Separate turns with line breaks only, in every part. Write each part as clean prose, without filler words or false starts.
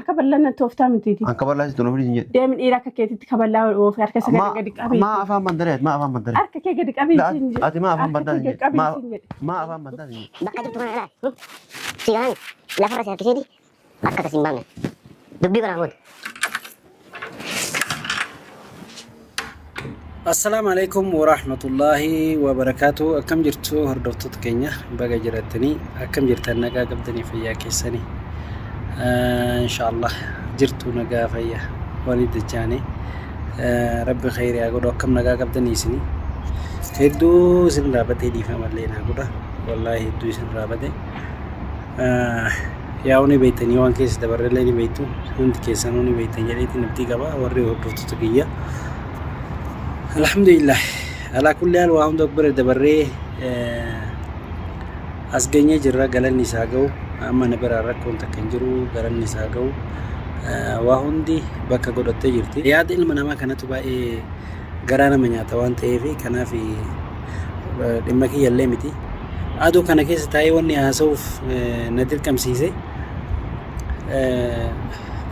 An kaballaan nan tooftaa mitiiti.
An kaballaa sitti nuuf hin jedhe.
Deemi dhiira akka keetitti kaballaa oofe harka isa
Maa
gadi qabii.
maa afaan bantaree ati maa afaan bantaree.
Harka kee gadi qabii
La
siin jedhe.
ati maa afaan
Harka
bantaa
kee
hin
gadi
jedhe.
qabii
Maa
siin jedhe.
maa afaan bantaa hin jedhe.
Bakka jirtu kana ilaali. Si galaan lafarra si harkiseeti akka tasiin baafne. Dubbii kanaan booda.
Assalaamu alaikum warahmatullaahi wabarakaatu. Akkam jirtu hordoftoota keenya baga jirattanii akkam jirtan nagaa qabdanii fayyaa keessanii. Inshaallah jirtu nagaa fayyaa walii dachaanii. Rabbi khayrii haa godhu akkam nagaa qabdanii isinii. Hedduu isin raabatee dhiifamallee naa godha. Wallaahi hedduu isin raabate. Yaa'u ni beektanii waan keessa dabarrellee ni beektu. Hundi keessanuu ni beektan jedheetiin abdii qaba warri hordoftoota kiyya. Alhamdulillah. Alaa kulli haal waa hunda bira dabarree as geenyee jirra galanni isaa ga'u. Amma na biraa rakkoon takka hin jiru galanni isaa ga'u. Waa hundi bakka godhattee jirti. Yaada ilma namaa kanatu baay'ee garaa nama nyaata waan ta'eef kanaaf dhimma kiyyallee miti. Aduu kana keessa taa'ee wanni haasa'uuf na dirqamsiise.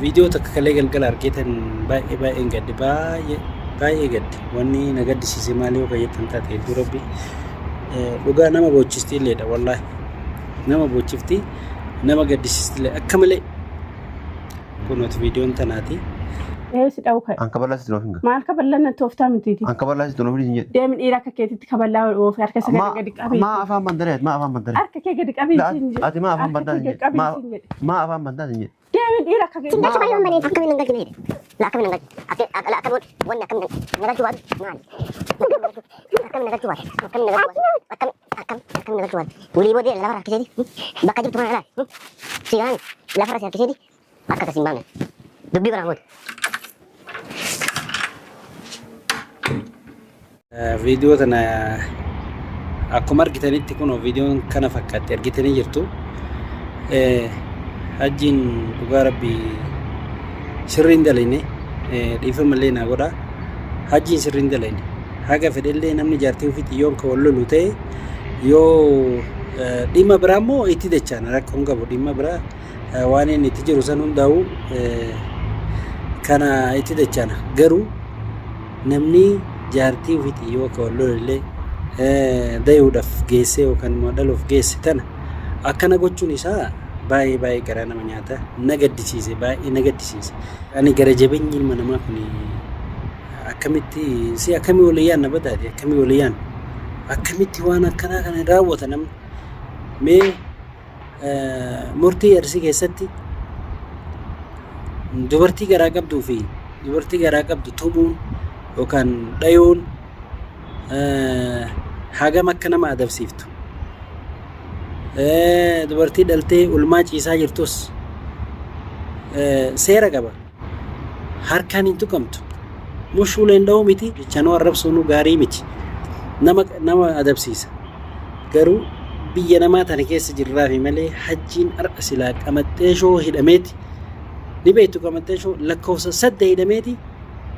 Viidiyoo takka kalee galgala argeetan baay'ee baay'een gadde baay'ee baay'ee gadde wanni na gaddisiise maali yoo kayyattan taate hedduu rabbi dhugaa nama boochisti illeedha wallaahi nama boochifti nama gaddisiisti illee akka malee kunooti viidiyoon tanaati.
Ee si dha'u ka'e.
An kaballaa sitti nuuf hin gahu.
Maal kaballaan nan tooftaa mitiiti.
An kaballaa sitti nuuf hin jedhe.
Deemi dhiira akka keetitti kaballaa oofe harka isa
Maa
gadi qabii.
maa afaan bantaree ati maa afaan bantaree.
Harka kee gadi qabii
La
siin jedhe.
ati maa afaan
Harka
bantaa
kee
hin
gadi
jedhe.
qabii
Maa
siin jedhe.
maa afaan bantaa hin jedhe.
Deemi dhiira akka keetitti.
Galcha baay'ee waan baneef akkamiin nan galchine jedhe. La akkamiin nan galche. Akka akka akkamiin wanni akkamiin na galchuu baatu maali? Akkamiin na galchuu baate? Akkamiin na galchuu baate? Akkamiin akkam akkamiin na galchuu baate? Walii booddee lafarra harkiseeti bakka jirtu kana ilaali. Si galaan lafarra si harkiseeti akka tasiin baafne. Dubbii kanaan booda.
Viidiyoo tana akkuma argitanitti kun viidiyoon kana fakkaatti argitanii jirtu. Hajjiin dhugaa rabbii sirriin dalayne dhiifama illee naa godha. Hajjiin sirriin dalayne haga fedhellee namni jaartii ofiitti yoon ka wal lolu ta'e yoo dhimma biraa immoo itti dachaana rakkoon qabu dhimma biraa waan inni itti jiru san hundaa'u kana itti dachaana garuu namni jaartii ofiitiin yoo akka wal lolellee dayuudhaaf geessee yookaan immoo dhaluuf geesse tana akkana gochuun isaa baay'ee baay'ee garaa nama nyaata na gaddisiise baay'ee na gaddisiise. Ani gara jabeenyi ilma namaa kun akkamitti si akkamii walii yaanna badaati akkamii walii yaanna akkamitti waan akkanaa kana raawwata namni mee Murtii Arsii keessatti dubartii garaa qabduu fi dubartii garaa qabdu tumuun yookaan dhayuun hagam akka nama adabsiiftu. Dubartii dhaltee ulmaa ciisaa jirtus seera qaba. Harkaan hin tuqamtu. Mushuuleen dha'uu miti jechanuu arrabsuunuu gaarii miti. Nama nama adabsiisa. Garuu biyya namaa tana keessa jirraafi malee hajjiin har'a silaa qamaxxeeshoo hidhameeti. Ni beektu qamaxxeeshoo lakkoofsa sadda hidhameeti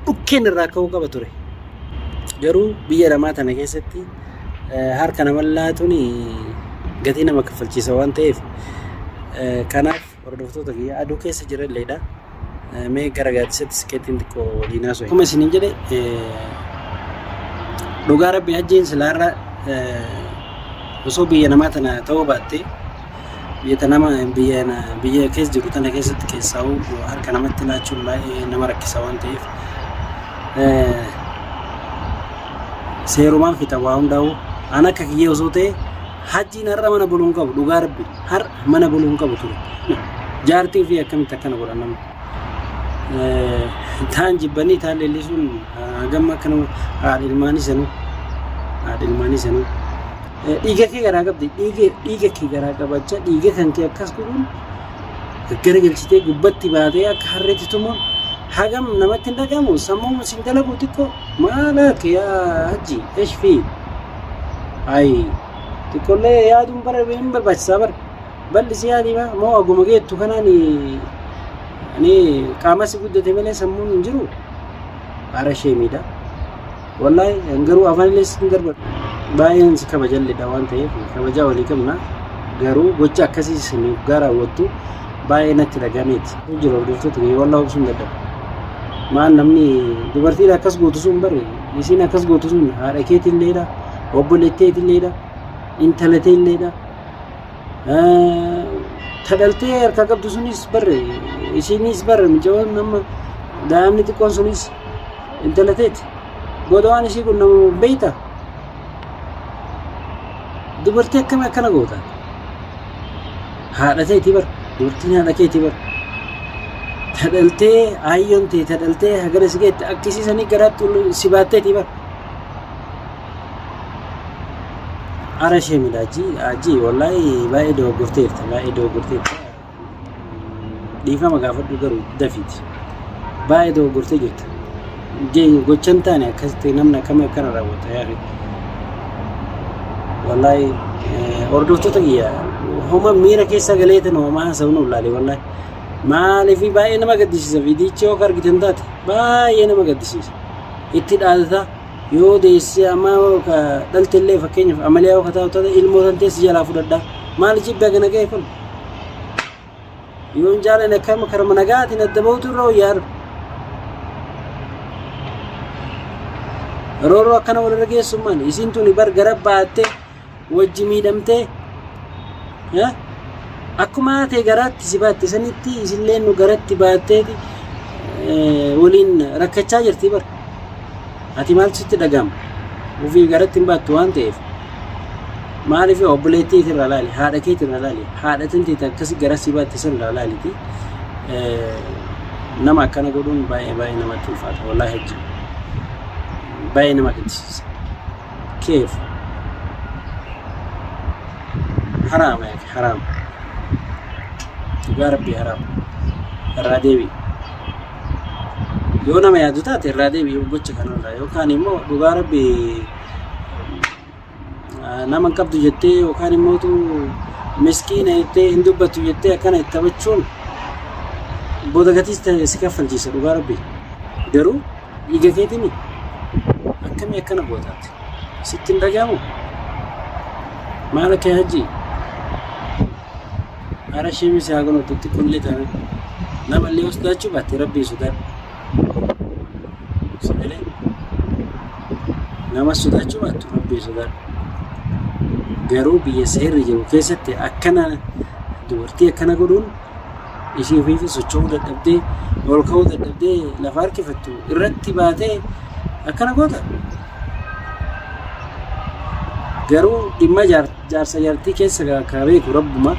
dhukkeen irraa ka'uu qaba ture. Garuu biyya namaa tana keessatti harka nama laatuun gatii nama kaffalchiisa waan ta'eef kanaaf Hordoftoota kiyya aduu keessa jiralleedha. Mee gara gaaddisatti siqeetiin xiqqoo waliin haasa'u. Akkuma isiniin jedhe dhugaa rabbi hajjiin silaarra osoo biyya namaa tana ta'uu baatte biyya nama biyya biyya keessa jiru tana keessatti keessaa'uu harka namatti laachuun baay'ee nama rakkisa waan ta'eef seerumaan fixa waa hundaa'u an akka kiyyee osoo ta'e hajjiin har'a mana buluu hin qabu dhugaa rabbi har'a mana buluu hin qabu ture. Jaartii ofii akkamitti akkana godha namni. Taan jibbanii taan leellisuun hagam akka nama haadha ilmaanii sanuu haadha ilmaanii sanuu. Dhiiga kee garaa qabdi dhiiga kee garaa qabachaa dhiiga kan kee akkas godhuun gaggara galchitee gubbatti baatee akka harreetti tumuun hagam namatti hin dhagahamu sammuun sin dalagu xiqqoo maal akka yaa hajji eshfii ayi. Xiqqollee yaaduun bara hin barbaachisaa bara. Bal'isi yaadii maa moo aguma geettu kanaan ani qaama si guddate malee sammuun hin jiru. Ara sheemiidha. Wallaahi garuu afaan illee sin darbadhu. Baay'een si kabajalleedha waan ta'eef kabajaa walii qabna. Garuu gocha akkasii isin hoggaa raawwattu Baay'ee natti dhagameeti. Jira hordoftoota kiyya wallaa obsuun dadhabe. Maal namni dubartiin akkas gootu sun barre isiin akkas gootu sun haadha keetiilleedha, obboleetteetiilleedha, intalateilleedha. Tadhaltee harkaa qabdu sunis barre isiinis barre mucayyoon nama daa'imni xiqqoon sunis intalateeti. Booda waan isii kun nama beeyta. Dubartii akkamii akkana goota? Haadha teetii bar dubartiin haadha keetii bar. Tadhaltee aayyoon tee tadhaltee hagana si geette akkisiisanii garaatti si baatteetii bar. Ara ishee midha ajii ajii wallaahi baay'ee dogoggorteerta baay'ee dogoggorteerta. Dhiifama gaafadhu garuu dafiiti. Baay'ee dogoggortee jirta. Gochan taane akkasitti namni akkamii akkana raawwata yaari. Wallaahi hordoftoota kiyya homa miira keessa galeetan homa haasa'uun ollaale wallaahi. Maaliif baay'ee nama gaddisiisa viidiyicha yoo argitan taate baay'ee nama gaddisiisa. Itti dhaadata yoo deessee amma ka dhalte illee fakkeenyaaf amaliyaa yoo ka taatu taate ilmoo tan teessi jalaa fudhadha. Maal jibba gana ga'e kun? Yoo hin jaalanne akkama karama nagaatiin adda ba'utu irra wayyaadha. Rooroo akkana walirra geessummaan isiin tuni bar gara baattee wajji miidhamtee akkuma ta'e garaatti si baatte sanitti isillee nu garatti baatteeti waliin rakkachaa jirti bar. Ati maaltu sitti dhaga'ama? Ofii garatti hin baattu waan ta'eef. Maaliif obboleettii irraa laali, haadha keetii irraa laali, haadha tanteeti akkasi gara si baatte san irraa laaliti. Nama akkana godhuun baay'ee baay'ee namatti ulfaata. Wallaahi hajji. Baay'ee nama gaddisiisa. Keef. Haraama yaake haraama. Dhugaa rabbii haraama. Irraa deebi'i. Yoo nama yaadu taate irraa deebi'i gocha kanarraa yookaan immoo dhugaa rabbi nama hin qabdu jettee yookaan immoo miskiina jettee hin dubbattu jettee akkana itti taphachuun booda gatiis ta'e si kaffalchiisa dhugaa rabbi. Garuu dhiiga keetimi akkamii akkana gootaati sitti hin dhaga'amu maal akka hajji Ara shimi si haa goonu xixiqqoollee taana. Namallee yoo sodaachuu baatte rabbiin sodaadhu. Sagalee nama sodaachuu baattu rabbiin sodaadhu. Garuu biyya seerri jiru keessatti akkana dubartii akkana godhuun ishii ofiif socho'uu dadhabdee ol ka'uu dadhabdee lafa harkifattu irratti baatee akkana goota. Garuu dhimma jaarsa jaartii keessa ka beeku rabbuma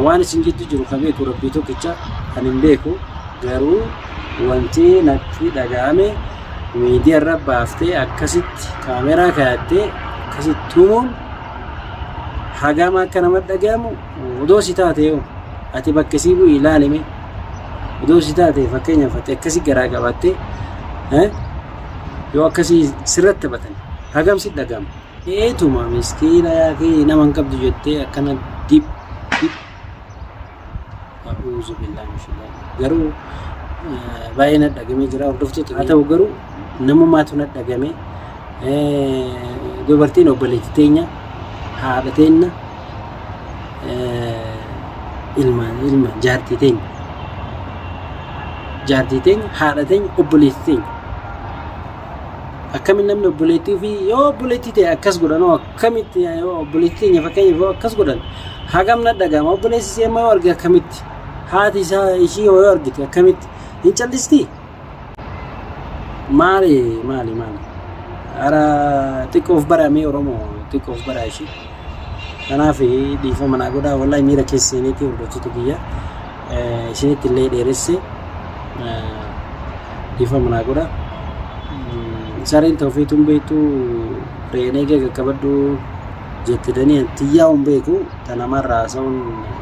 waan isin jiddu jiru ka beeku rabbii tokkicha kan hin beeku garuu wanti natti dhaga'ame miidiyaa irra baaftee akkasitti kaameraa kaayattee akkasitti tumuun hagama akka nama dhaga'amu odoo si taate yoo ati bakka isii bu'i ilaalime odoo si taate fakkeenyaaf ati akkasi garaa qabaattee yoo akkasii sirratti taphatan hagam si dhaga'ama. Eetuma miskiina yaakii nama hin qabdu jettee akkana dib dib a'uuzu billaahi min shaytaan garuu baay'ee na dhagamee jira hordoftoota haa ta'u garuu namummaatu na dhagame dubartiin obboleetti teenya haadha teenya ilma ilma jaartii teenya jaartii teenya haadha teenya obboleetti teenya Akkamiin namni obboleettii ofii yoo obboleettii ta'e akkas godhan hoo akkamitti yoo obboleettii teenya fakkeenyaaf yoo akkas godhan hagam na dhaga'ama obboleessi ishee immoo yoo arge akkamitti haati isaa ishii yoo argite akkamitti hin callistii maali maali maali ara xiqqoof baramee Oromoo xiqqoof baraa ishii kanaaf dhiifama naa godhaa wallahi miira keessa seeneetii hordoftoota kiyya isinitti illee dheeresse dhiifama naa godha. Sareen ta'u ofiitu hin beektu re'een eegee qaqqabadhu jette danii tiyyaa hin beeku ta namarraa haasa'uun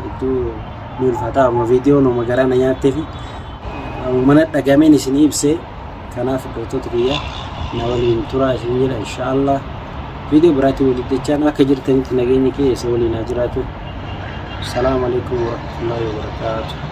hedduu ni ulfaata amma viidiyoon oma garaa na nyaattee fi mana dhagameen isinii ibsee kanaaf hordoftoota kiyya na waliin turaa isin jedha inshaallah viidiyoo biraatiin walitti dachaan akka jirtanitti nageenyi kee isa waliin haa jiraatu. Salaamu alaikum warahmatullahi wabarakatuh.